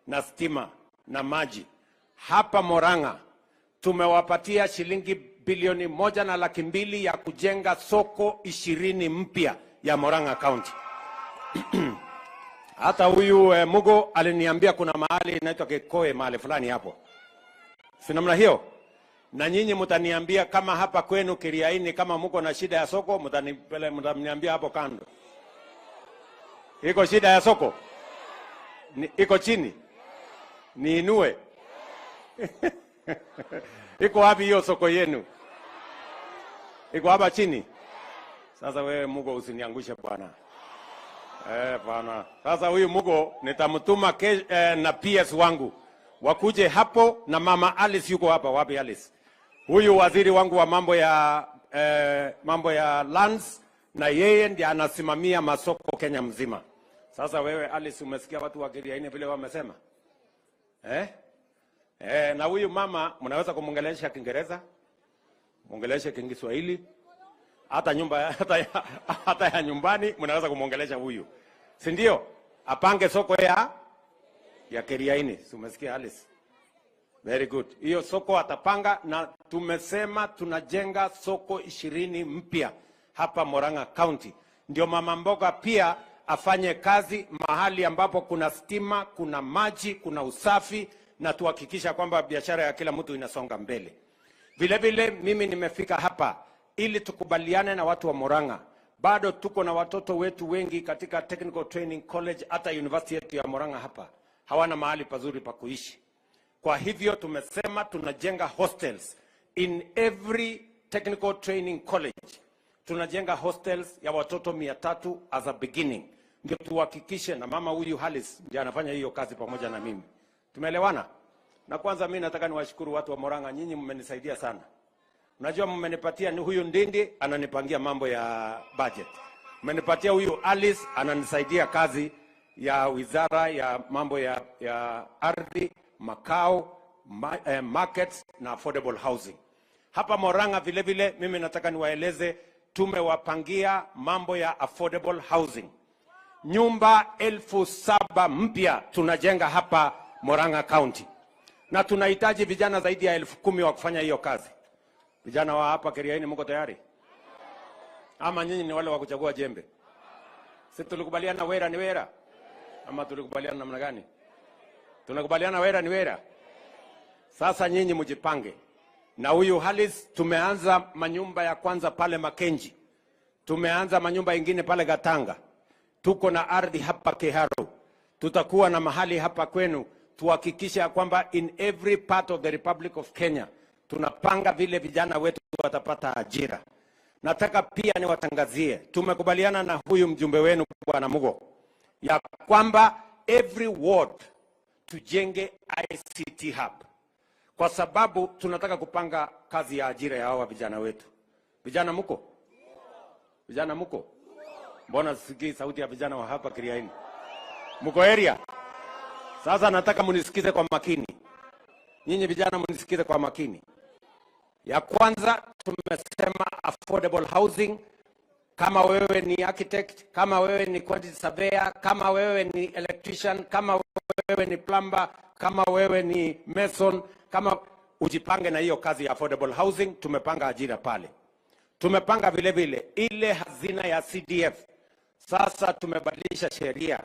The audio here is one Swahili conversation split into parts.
na stima na maji. Hapa Murang'a tumewapatia shilingi 1,200,000 ya kujenga soko 20 mpya ya Murang'a County. Hata huyu Mugo aliniambia kuna mahali inaitwa Kekoe, mahali fulani hapo, si namna hiyo? Na nyinyi mtaniambia kama hapa kwenu Kiriaini, kama muko na shida ya soko, mtaniambia hapo kando. Iko shida ya soko? Iko chini? Niinue? Iko wapi hiyo soko yenu? Iko hapa chini? Sasa wewe Mugo usiniangushe bwana. Bwana. Sasa huyu Mugo nitamtuma na PS wangu wakuje hapo, na mama Alice yuko hapa. Wapi Alice? Huyu waziri wangu wa mambo ya lands, na yeye ndiye anasimamia masoko Kenya mzima. Sasa wewe Alice, umesikia watu wa Kiriaini vile wamesema? Eh? Na huyu mama mnaweza kumwongelesha Kiingereza, mwongeleshe Kiswahili, hata nyumba hata ya nyumbani mnaweza kumwongelesha huyu, si ndio? Apange soko ya Kiriaini. Si umesikia Alice? Very good. Hiyo soko atapanga, na tumesema tunajenga soko 20 mpya hapa Murang'a County, ndio mama mboga pia afanye kazi mahali ambapo kuna stima, kuna maji, kuna usafi, na tuhakikisha kwamba biashara ya kila mtu inasonga mbele. Vile vile mimi nimefika hapa ili tukubaliane na watu wa Murang'a. Bado tuko na watoto wetu wengi katika Technical Training College, hata university yetu ya Murang'a hapa hawana mahali pazuri pa kuishi. Kwa hivyo tumesema tunajenga hostels in every technical training college. Tunajenga hostels ya watoto 300 as a beginning, ndio tuhakikishe, na mama huyu Alice ndiye anafanya hiyo kazi pamoja na mimi. Tumeelewana? Na kwanza mimi nataka niwashukuru watu wa Murang'a, nyinyi mmenisaidia sana. Unajua mmenipatia ni huyu Ndindi ananipangia mambo ya budget. Mmenipatia huyu Alice ananisaidia kazi ya wizara ya mambo ya ardhi, makao, markets na affordable housing. Hapa Murang'a vile vile mimi nataka niwaeleze tumewapangia mambo ya affordable housing. Nyumba 7,000 mpya tunajenga hapa Murang'a County, na tunahitaji vijana zaidi ya 10,000 wa kufanya hiyo kazi. Vijana wa hapa Kiriaini mko tayari? Ama nyinyi ni wale wa kuchagua jembe? Si tulikubaliana wera ni wera? Ama tulikubaliana namna gani? Tunakubaliana wera ni wera? Sasa nyinyi mjipange. Na huyu Alice tumeanza manyumba ya kwanza pale Makenji. Tumeanza manyumba ingine pale Gatanga. Tuko na ardhi hapa Kiharu. Tutakuwa na mahali hapa kwenu tuhakikishe ya kwamba in every part of the Republic of Kenya tunapanga vile vijana wetu watapata ajira. Nataka pia niwatangazie, tumekubaliana na huyu mjumbe wenu Bwana Mugo ya kwamba every ward tujenge ICT hub, kwa sababu tunataka kupanga kazi ya ajira ya hawa vijana wetu. Vijana muko? Vijana muko? Mbona sisikii sauti ya vijana wa hapa Kiriaini? Muko area? Sasa nataka munisikize kwa makini. Nyinyi vijana munisikize kwa makini. Ya kwanza tumesema affordable housing. Kama wewe ni architect, kama wewe ni quantity surveyor, kama wewe ni electrician, kama wewe ni plumber, kama wewe ni mason, kama ujipange na hiyo kazi ya affordable housing, tumepanga ajira pale. Tumepanga vile vile ile hazina ya CDF. Sasa tumebadilisha sheria,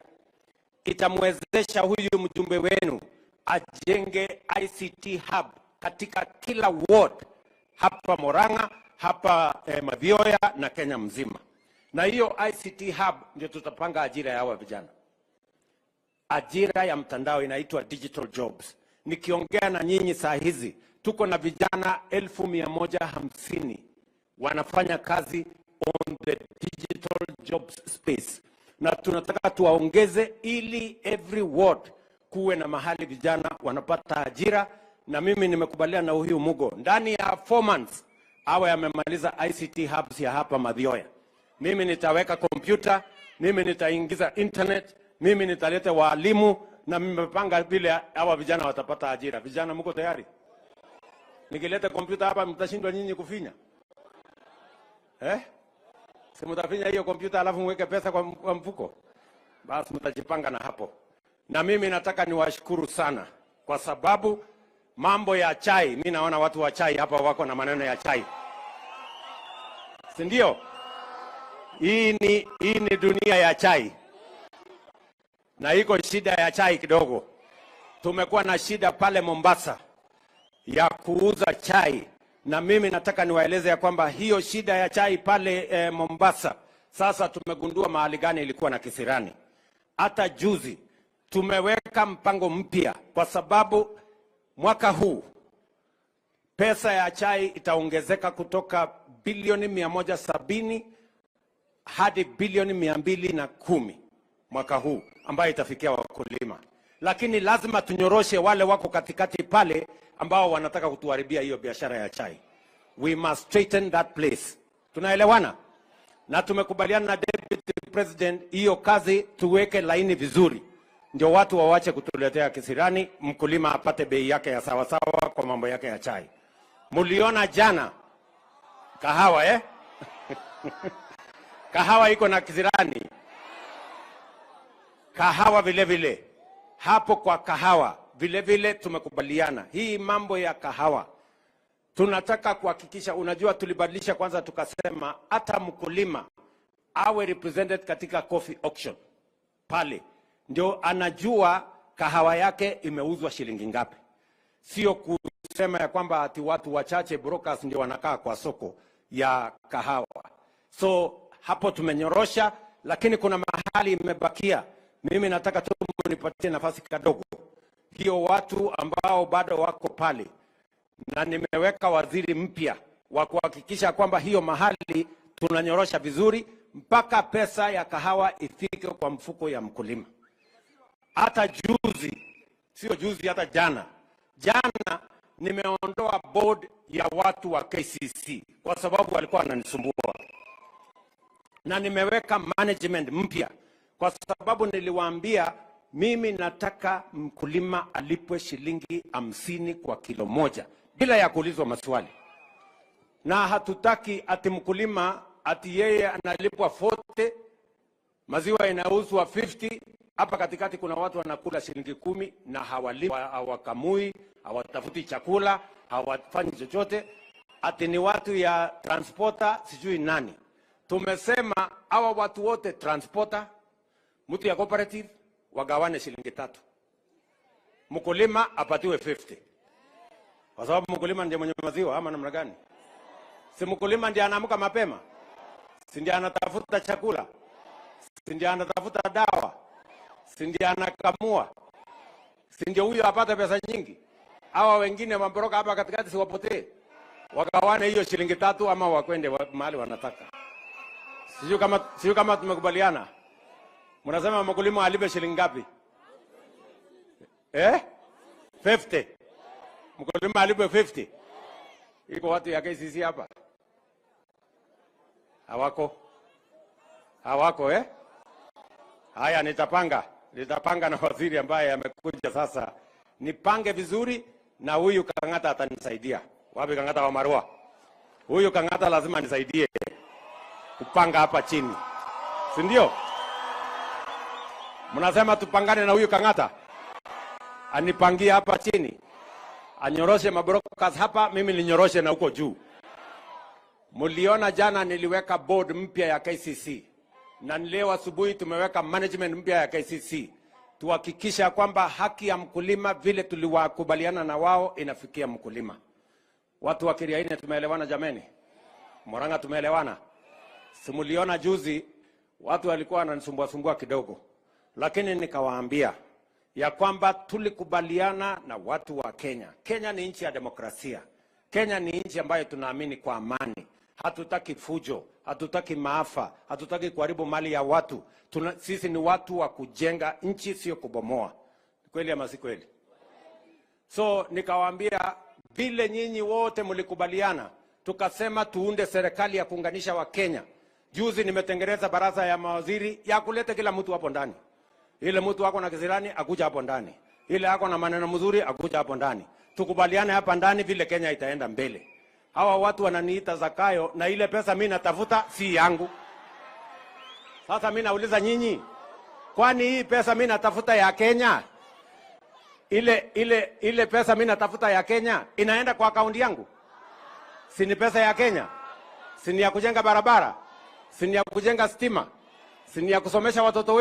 itamwezesha huyu mjumbe wenu ajenge ICT hub katika kila ward hapa Murang'a, hapa Mathioya na Kenya mzima. Na hiyo ICT hub ndio tutapanga ajira ya hawa vijana. Ajira ya mtandao inaitwa digital jobs. Nikiongea na nyinyi saa hizi tuko na vijana 150,000 wanafanya kazi on the digital jobs space, na tunataka tuwaongeze ili every ward kuwe na mahali vijana wanapata ajira. Na mimi nimekubaliana na huyu Mugo, ndani ya 4 months awe amemaliza ICT hubs ya hapa Mathioya. Mimi nitaweka kompyuta, mimi nitaingiza internet, mimi nitaleta walimu na nimepanga vile hawa vijana watapata ajira. Vijana mko tayari? Nikileta kompyuta hapa mtashindwa nyinyi kufinya? Eh? Si mtafinya hiyo kompyuta alafu mweke pesa kwa mfuko? Basi mtajipanga na hapo. Na mimi nataka niwashukuru sana kwa sababu mambo ya chai, mimi naona watu wa chai hapa wako na maneno ya chai, si ndio? Hii ni dunia ya chai, na iko shida ya chai kidogo. Tumekuwa na shida pale Mombasa ya kuuza chai, na mimi nataka niwaeleze ya kwamba hiyo shida ya chai pale Mombasa sasa tumegundua mahali gani ilikuwa na kisirani. Hata juzi tumeweka mpango mpya kwa sababu mwaka huu pesa ya chai itaongezeka kutoka bilioni 170 hadi bilioni 210 mwaka huu, ambayo itafikia wakulima. Lakini lazima tunyoroshe wale wako katikati pale ambao wanataka kutuharibia hiyo biashara ya chai. We must straighten that place. Tunaelewana? Na tumekubaliana na Deputy President hiyo kazi tuweke laini vizuri, ndio watu wawache kutuletea kisirani, mkulima apate bei yake ya sawa sawa kwa mambo yake ya chai. Muliona jana kahawa eh? Kahawa iko na kisirani. Kahawa vile vile. Hapo kwa kahawa vile vile tumekubaliana. Hii mambo ya kahawa tunataka kuhakikisha, unajua tulibadilisha kwanza tukasema hata mkulima awe represented katika coffee auction pale, ndio anajua kahawa yake imeuzwa shilingi ngapi. Sio kusema ya kwamba ati watu wachache brokers ndio wanakaa kwa soko ya kahawa. So hapo tumenyorosha, lakini kuna mahali imebakia. Mimi nataka tu nipatie nafasi kidogo hiyo watu ambao bado wako pale, na nimeweka waziri mpya wa kuhakikisha kwamba hiyo mahali tunanyorosha vizuri mpaka pesa ya kahawa ifike kwa mfuko ya mkulima. Hata juzi, sio juzi, hata jana nimeondoa board ya watu wa KCC kwa sababu walikuwa wananisumbua, na nimeweka management mpya kwa sababu niliwaambia mimi nataka mkulima alipwe shilingi 50 kwa kilo moja bila ya kuulizwa maswali. Na hatutaki ati mkulima ati yeye analipwa 40, maziwa inauzwa 50. Hapa katikati kuna watu wanakula shilingi 10 na hawalipi, hawakamui, hawatafuti chakula, hawafanyi chochote. Ati ni watu ya transporter sijui nani. Tumesema hawa watu wote transporter, mtu ya cooperative wagawane shilingi 3. Mkulima apatiwe 50. Kwa sababu mkulima ndiye mwenye maziwa ama namna gani? Si mkulima ndiye anaamka mapema? Si ndiye anatafuta chakula? Si ndiye anatafuta dawa? Si ndiye anakamua? Si ndiye huyo apate pesa nyingi? Hawa wengine mabroka hapa katikati si wapotee. Wagawane hiyo shilingi 3 ama wakwende mahali wanataka. Sijui kama tumekubaliana. Mnasema mkulima alipe shilingi ngapi? 50. Mkulima alipe 50. Iko watu ya KCC hapa? Hawako. Hawako eh? Haya, nitapanga. Nitapanga na waziri ambaye amekuja sasa. Nipange vizuri na huyu Kang'ata atanisaidia. Wapi Kang'ata wa Marua? Huyu Kang'ata lazima nisaidie kupanga hapa chini. Si ndio? Mnasema tupangane na huyu Kang'ata? Anipangie hapa chini. Anyoroshe mabrokers hapa, mimi ninyoroshe na huko juu. Mliona jana niliweka board mpya ya KCC. Na leo asubuhi tumeweka management mpya ya KCC. Tuhakikisha kwamba haki ya mkulima vile tuliwakubaliana na wao inafikia mkulima. Watu wa Kiriaini tumeelewana jameni? Murang'a tumeelewana? Simuliona juzi watu walikuwa wananisumbua sumbua kidogo. Lakini nikawaambia ya kwamba tulikubaliana na watu wa Kenya. Kenya ni nchi ya demokrasia. Kenya ni nchi ambayo tunaamini kwa amani. Hatutaki fujo, hatutaki maafa, hatutaki kuharibu mali ya watu. Sisi ni watu wa kujenga nchi, sio kubomoa. Kweli ama si kweli? So nikawaambia vile nyinyi wote mlikubaliana, tukasema tuunde serikali ya kuunganisha wa Kenya. Juzi nimetengeneza baraza ya mawaziri ya kuleta kila mtu hapo ndani. Ile mtu wako na kisirani akuja hapo ndani. Ile ako na maneno mzuri akuja hapo ndani. Tukubaliane hapa ndani vile Kenya itaenda mbele. Hawa watu wananiita Zakayo na ile pesa mimi natafuta si yangu. Sasa mimi nauliza nyinyi, Kwani hii pesa mimi natafuta ya Kenya, ile pesa mimi natafuta ya Kenya inaenda kwa akaunti yangu? Si ni pesa ya Kenya? Si ni ya kujenga barabara? Si ni ya kujenga stima? Si ni ya kusomesha watoto wetu?